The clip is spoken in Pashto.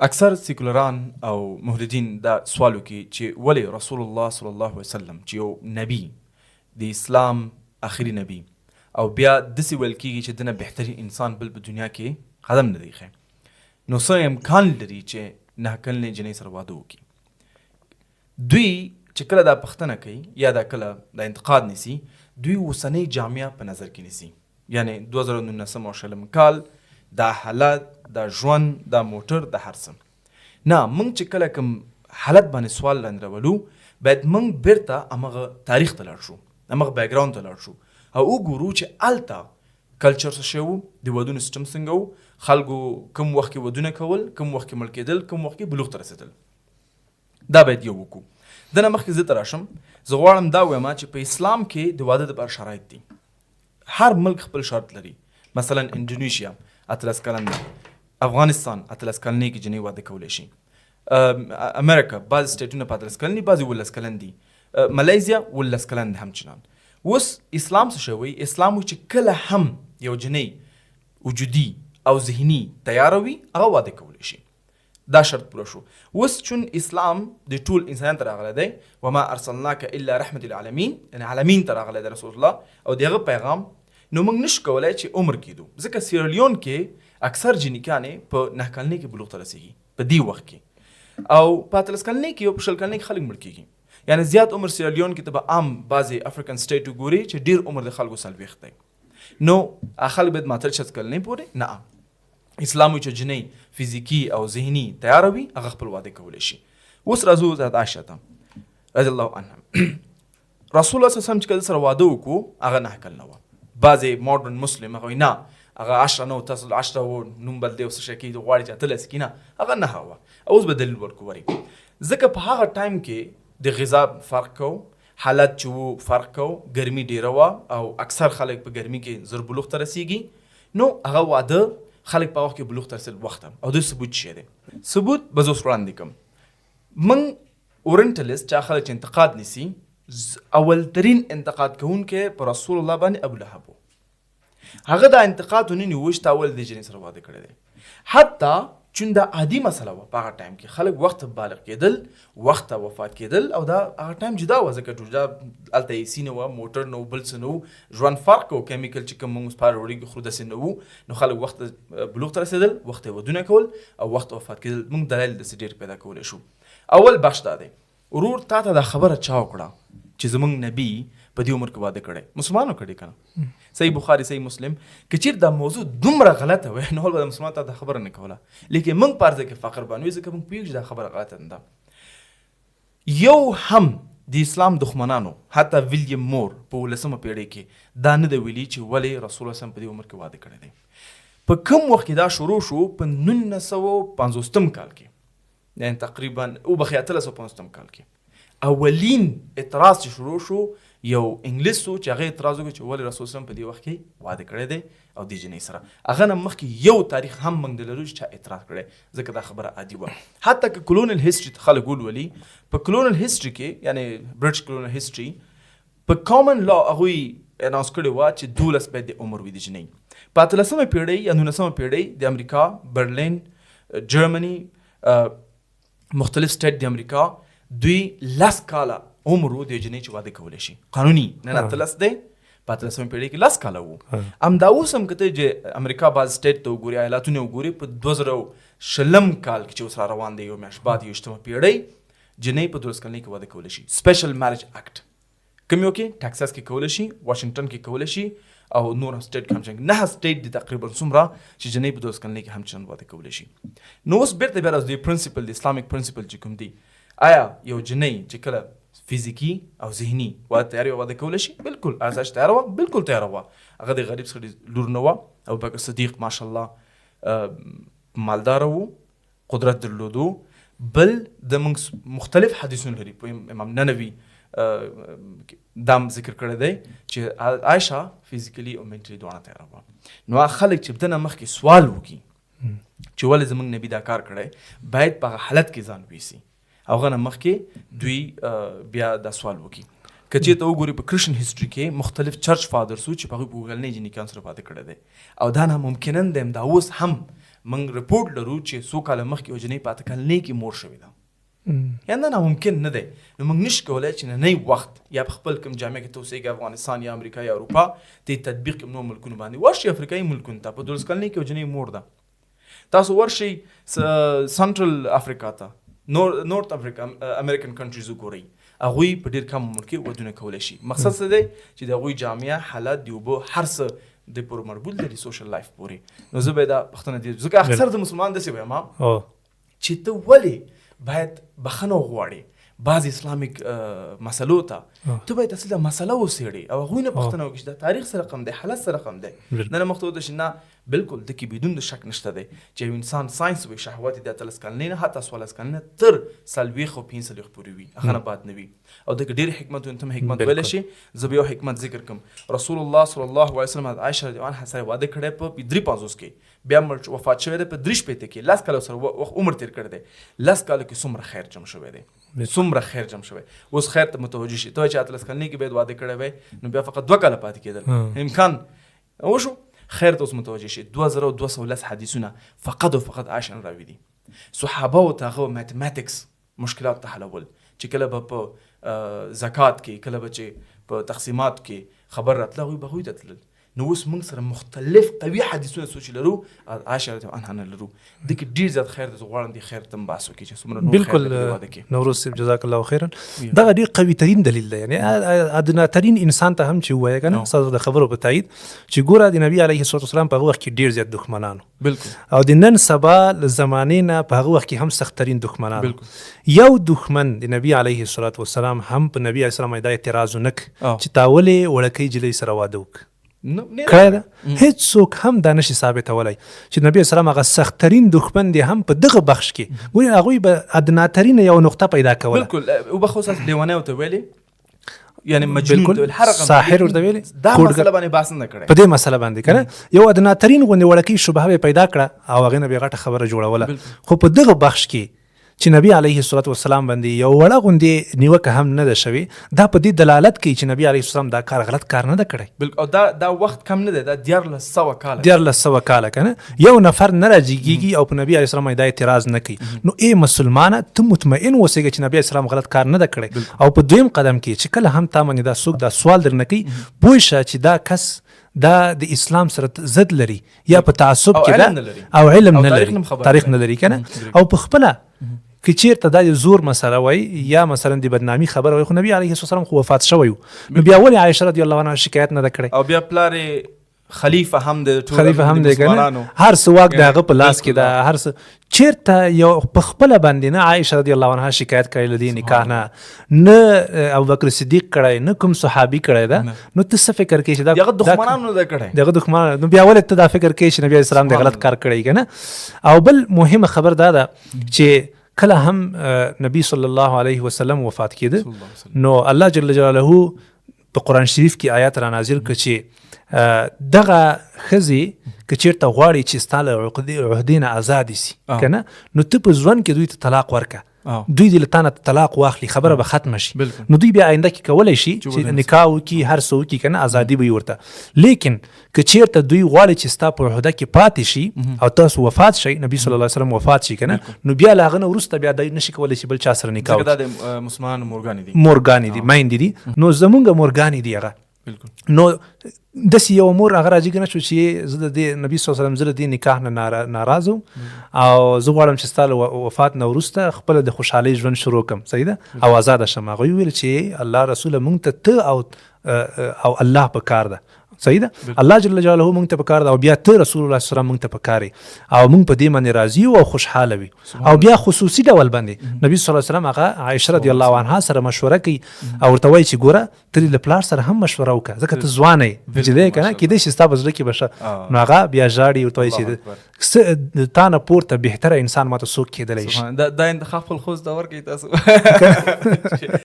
اکثر سیکولران او مهردین دا سوال وکړي چې ولې رسول الله صلی الله علیه وسلم چې یو نبی، د اسلام اخري نبی، او بیا داسې ویل کېږي چې دنه بهترین انسان بل په دنیا کې قدم نه دی ایښی، نو څه امکان لري چې 9 کلنې جنۍ سره واده وکړي؟ دوی چې کله دا پوښتنه کوي یا دا کله دا انتقاد نیسي، دوی اوسنۍ جامعه په نظر کې نیسي، یعنی 2019 او شلم کال، دا حالت، دا ژوند، دا موټر، دا هر څه. نه، موږ چې کله کوم حالت باندې سوال لاندې راولو، باید موږ بیرته همغه تاریخ ته لاړ شو، همغه background ته لاړ شو او وګورو چې هلته کلچر څه شی وو، د ودونو سیستم څنګه وو، خلکو کوم وخت کې ودونه کول، کوم وخت کې مړ کېدل، کوم وخت کې بلوغ ته رسېدل. دا باید یو وکړو. دنه مخکې زه ته راشم، زه غواړم دا ووایم چې په اسلام کې د واده لپاره شرایط دي. هر ملک خپل شرط لري. مثلا انډونیشیا 18 کلن ده، افغانستان 18 کلنۍ کې جنۍ واده کولی شي، امریکا بعضې سټیټونه په 18 کلن دي، بعضې 17 کلن دي، ملیزیا 17 کلن دی همچنان. اوس اسلام څه شی وایي؟ اسلام وایي چې کله هم یو جنۍ وجودي او ذهني تیاره وي، هغه واده کولی شي. دا شرط پوره شو. اوس چون اسلام د ټول انسانیت ته راغلی دی، وما ارسلناک الا رحمت للعالمین، یعنی عالمین ته راغلی دی رسول الله او د هغه پیغام، نو موږ نشو کولای چې عمر کیدو، ځکه سیرالیون کې اکثر جنکانې په 9 کلنۍ کې بلوغ ته رسیږي په دې وخت کې، او په 18 کلنۍ کې او په 20 کلنۍ کې خلک مړ کیږي. یعنی زیات عمر سیرالیون کې ته به عام بعضې African state وګوري چې ډیر عمر د خلکو 40 دی، نو هغه خلک باید ماتل 20 کلنۍ پورې نه. اسلام وایي چې جنۍ فزیکی او ذهني تیاره وي، هغه خپل واده کولی شي. اوس راځو حضرت عائشه ته رضی الله عنها. رسول الله صلی الله علیه وسلم چې کله سره واده وکړو، هغه 9 کلنه وه. بعضې ماډرن مسلم هغه وایي نه، هغه 10 نه، تاسو 10 و نوم بل دی او څه شی کوي، غواړي چې 18 کړي. نه، هغه 9 وه. او اوس به دلیل ورکو وري، ځکه په هغه ټایم کې د غذا فرق کو، حالت چې وو فرق کو، ګرمي ډیره وه او اکثر خلک په ګرمي کې زر بلوغ ته رسیږي. نو هغه واده خلک په وخت کې بلوغ ته رسېدل وخت. او د ثبوت شی دی، ثبوت به زه اوس وړاندې کوم. موږ اورنټالیست چې خلک چې انتقاد نیسي، اول ترین انتقاد کوونکی پر رسول الله باندې ابو لهب و. هغه دا انتقاد ونه نیو چې تا ولې دې جنۍ سره واده کړی دی، حتی چون دا عادي مسله وه. په هغه ټایم کې خلک وخت بالغ کېدل، وخت وفات کېدل، او دا هغه ټایم جدا وه، ځکه جدا هلته AC نه وه، موټر نه و، بل څه نه و، ژوند فرق و، chemical چې کوم موږ اوس پاره وړي خو داسې نه وو. نو خلک وخت بلوغ ته رسېدل، وخت یې ودونه کول او وخت وفات کېدل. موږ دلایل داسې ډېر پیدا کولی شو. اول بخش دا دی، ورور، تا ته دا خبره چا وکړه چې زمونږ نبی په دې عمر کې واده کړی؟ مسلمانو کړی کنه؟ صحیح بخاری، صحیح مسلم. که چیرې دا موضوع دومره غلطه وای، نو به مسلمان ته دا خبره نه کوله. لیکن موږ په ارزه کې فخر باندې، ځکه موږ پوهیږو چې دا خبره غلطه نه ده. یو هم د اسلام دښمنانو، حتی ویلیام مور په 17مه پیړۍ کې دا نه دی ویلي چې ولې رسول الله په دې عمر کې واده کړی دی. په کوم وخت کې دا شروع شو؟ په 1950 کال کې، یعنی تقریبا وبخښئ، 1850 کال کې اولین اعتراض چې شروع شو، یو انګلیس و چې هغه اعتراض وکړ چې ولې رسول الله په دې وخت کې واده کړی دی او دې جنۍ سره. هغه نه مخکې یو تاریخ هم موږ نه لرو چې چا اعتراض کړی، ځکه دا خبره عادي وه. حتی که colonial history ته خلک ولولي، په colonial history کې، یعنی British colonial history، په common law هغوی announce کړې وه چې 12 باید د عمر وي د جنۍ. په 18مه پیړۍ یا 19مه پیړۍ د امریکا، برلین، جرمني، مختلف state د امریکا، دوی 10 کاله عمر و د جنۍ چې واده کولی شي قانوني. نن 18 دی، په 18مه پیړۍ کې 10 کاله وو. همدا اوس هم که ته چې امریکا بعض state ته وګوري، ایالتونه وګوري، په 2020 کال کې چې اوس را روان دی، یو میاشت بعد 21مه پیړۍ، جنۍ په 12 کلنۍ کې واده کولی شي. Special Marriage Act کوم یو کې، ټکساس کې کولی شي، واشنګټن کې کولی شي او نور state کې هم، چې نه state دي تقریبا څومره چې جنۍ په 12 کلنۍ کې هم چند واده کولی شي. نو اوس بیرته بیا راځو د principle، د Islamic principle چې کوم دی. آیا یو جنۍ چې کله فزیکی او ذهني واده تیار واده کولی شي؟ بالکل. ارزش تیار وه، بالکل تیار وه. هغه د غریب سړي لور نه وه. ابوبکر صدیق ماشاءالله مالدار وو، قدرت درلودو. بل د موږ مختلف حدیثونه لري، په امام ننوي دام ذکر کړی دی چې عائشه physically او mentally دواړه تیاره وه. نو هغه خلک چې دنه مخکې سوال وکړي چې ولې زمونږ نبی دا کار کړی، باید په هغه حالت کې ځان ویسي او هغه نه مخکې دوی بیا دا سوال وکړي. که چېرته وګوري په Christian history کې مختلف church fathers وو چې په هغوی په غلنۍ جنکیان سره واده کړی دی او دا ناممکنن دی. دا اوس هم موږ رپورټ لرو چې څو کاله مخکې یوه جنۍ په 8 کلنۍ کې مور شوې ده. یا نه ناممکن نه دی. نو موږ نشو کولای چې ننۍ وخت یا په خپل کوم جامعه کې ته اوسېږې، افغانستان یا امریکا یا اروپا ته یې تطبیق کړې نور ملکونو باندې. ورشئ افریقایي ملکونو ته، په 12 کلنۍ کې یوه جنۍ مور ده. تاسو ورشئ سنټرل افریقا ته، نورت افریقا، امریکن کنټریز وګورئ، هغوی په ډېر کم عمر کې ودونه کولی شي. مقصد څه دی چې د هغوی جامعه، حالت، د اوبو هر څه د پورې مربوط دی، د سوشل لایف پورې. نو زه به دا پوښتنه دې ځکه اکثر د مسلمان داسې وایم چې ته ولې باید بخښنه وغواړې بعض اسلامیک مسلو ته، ته باید اصل دا مسله وڅېړې او هغوی نه پوښتنه وکړې چې دا تاریخ څه رقم دی، حالت څه رقم دی. نه نه مخته وته چې نه بالکل د کې بدون د شک نشته دی چې یو انسان ساينس وي، شهوت د 18 کلنۍ نه حتی 14 کلنۍ نه تر 40 او 45 پورې وي، هغه نه بعد نه وي. او د کې ډېر حکمتونه ته حکمت ویلی شي. زه به یو حکمت ذکر کوم. رسول الله صلی الله علیه وسلم عائشه رضی الله عنها سره واده کړی په 53 کې، بیا مړ وفات شوی دی په 63 کې، 10 کاله سره وخت عمر تیر کړی دی. 10 کالو کې څومره خیر جمع شوی دی، څومره خیر جمع شوی. اوس خیر ته متوجه شي. ته چې 18 کلنۍ کې باید واده کړی وای نو بیا فقط 2 کاله پاتې کېدل امکان وشو. خیر ته اوس متوجه شي. 2210 حدیثونه فقط او فقط عائشه راوي دي. صحابه او ته هغه میتھمیټکس مشکلات ته حلول چې کله به په زکات کې، کله به چې په تقسیمات کې خبر راتله، هغوی به هغوی ته تلل. نو اوس موږ سره مختلف قوي حدیثونه څو چې لرو عائشه رضی الله عنها نه لرو. دې کې ډېر زیات خیر دی. زه غواړم دې خیر ته هم بحث وکړي چې څومره نور خیر بالکل دی په دې واده کې. نوروز صاحب جزاک الله خیرا. دغه ډېر قوي ترین دلیل دی، یعنی ادنا ترین انسان ته هم چې ووایې که نه، ستاسو د خبرو په تایید چې ګوره د نبی علیه الصلاة والسلام په هغه وخت کې ډېر زیات دښمنانو او د نن سبا له زمانې نه په هغه وخت کې هم سخت ترین دښمنانو. یو دښمن د نبی علیه الصلاة والسلام هم په نبی علیه السلام دا اعتراض ونه کړ چې تا ولې وړکۍ جلۍ سره واده وکړ. کړی ده. هیڅوک هم دا نشي ثابتولی چې نبی اسلام هغه سخت ترین دښمن دی هم په دغه بخش کې. ګورې هغوی به ادنا ترین یو نقطه پیدا کوله. بالکل. وبخښه استاد، لیونی ورته ویلې، یعنی مجنون ورته ویل، هر رقم ساحر ورته ویلې، دا مسله باندې بحث نه کړی. په دې مسله باندې که نه یو ادنا ترین غوندې وړکۍ شبهه به پیدا کړه او هغې نه به یې غټه خبره جوړوله. خو په دغه بخش کې چې نبی علیه الصلاة والسلام باندې یو وړه غوندې نیوکه هم نه ده شوې، دا په دې دلالت کوي چې نبی علیه السلام دا کار غلط کار نه ده کړی. بالکل. او دا وخت کم نه دی، دا 1300 کاله. 1300 کاله که نه یو نفر نه راجګېږي او په نبی علیه السلام باندې دا اعتراض نه کوي. نو ای مسلمانه ته مطمئن اوسېږه چې نبی علیه السلام غلط کار نه ده کړی. او په دویم قدم کې چې کله هم تا باندې دا څوک دا سوال درنه کوي، پوه شه چې دا کس دا د اسلام سره ضد لري یا په تعصب کې ده او علم نه لري، تاریخ نه لري که نه. او په خپله که چیرته دا د زور مسله وای یا مثلا د بدنامي خبره وای، خو نبی علیه السلام خو وفات شوی و، نو بیا ولې عایشه رضی الله عنها شکایت نه ده کړی؟ او بیا پلار یې خلیفه هم دی، ټول خلیفه هم دی که نه، هر څه واک د هغه په لاس کې ده، هر څه چیرته یو په خپله باندې نه عایشه رضی الله عنها شکایت کړی له دې نکاح نه، نه ابوبکر صدیق کړی، نه کوم صحابي کړی ده. نو ته څه فکر کوې چې دا د هغه دښمنانو نه ده کړی؟ د هغه دښمنانو. نو بیا ولې ته دا فکر کوې چې نبی علیه السلام د غلط کار کړی که نه؟ او بل مهمه خبر دا ده چې کله هم نبی صلی الله علیه وسلم وفات کېده، نو الله جل جلاله په قرآن شریف کې آیات را نازل کړ چې دغه ښځې که چېرته غواړي چې ستا له عهدې نه ازادې سي که نه، نو ته په ژوند کې دوی ته طلاق ورکړه، دوی دې له تا نه طلاق واخلي، خبره به ختمه شي. نو دوی بیا آینده کې کولی شي چې نکاح وکړي، هر څه وکړي که نه، ازادي به وي ورته. لیکن که چېرته دوی غواړي چې ستا په عهده کې پاتې شي او تاسو وفات شئ، نبی صلی الله علیه وسلم وفات شي که نه، نو بیا له هغه نه وروسته بیا دوی نشي کولی چې بل چا سره نکاح ځکه دا وکړي. د مسلمانانو مورګانې دي. مورګانې دي، میندې دي. نو زمونږ مورګانې دي هغه. نو داسې یو مور هغه راجګ نه شو چې زه د دې نبی صلی الله علیه وسلم زه له دې نکاح نه ناراض وم او زه غواړم چې ستا له وفات نه وروسته خپله د خوشحالۍ ژوند شروع کړم، صحیح ده، او ازاده شم. هغوی وویل چې الله رسوله مونږ ته ته او الله په کار ده، صحیح ده، الله جل جلاله مونږ ته په کار ده، او بیا ته رسول الله صلی الله علیه وسلم مونږ ته په کار یې، او مونږ په دې باندې راضي یو او خوشحاله وي. او بیا خصوصي ډول باندې نبی صلی الله علیه وسلم هغه عایشه رضی الله عنها سره مشوره کوي او ورته وایي چې ګوره ته له پلار سره هم مشوره وکړه، ځکه ته ځوان یې، نجلۍ که نه، کېدای شي ستا په زړه کې به ښه. نو هغه بیا ژاړي ورته وایي چې تا نه پورته بهتره انسان ماته څوک کېدلی شي. دا انتخاب خپل خوست ته ورکړئ تاسو.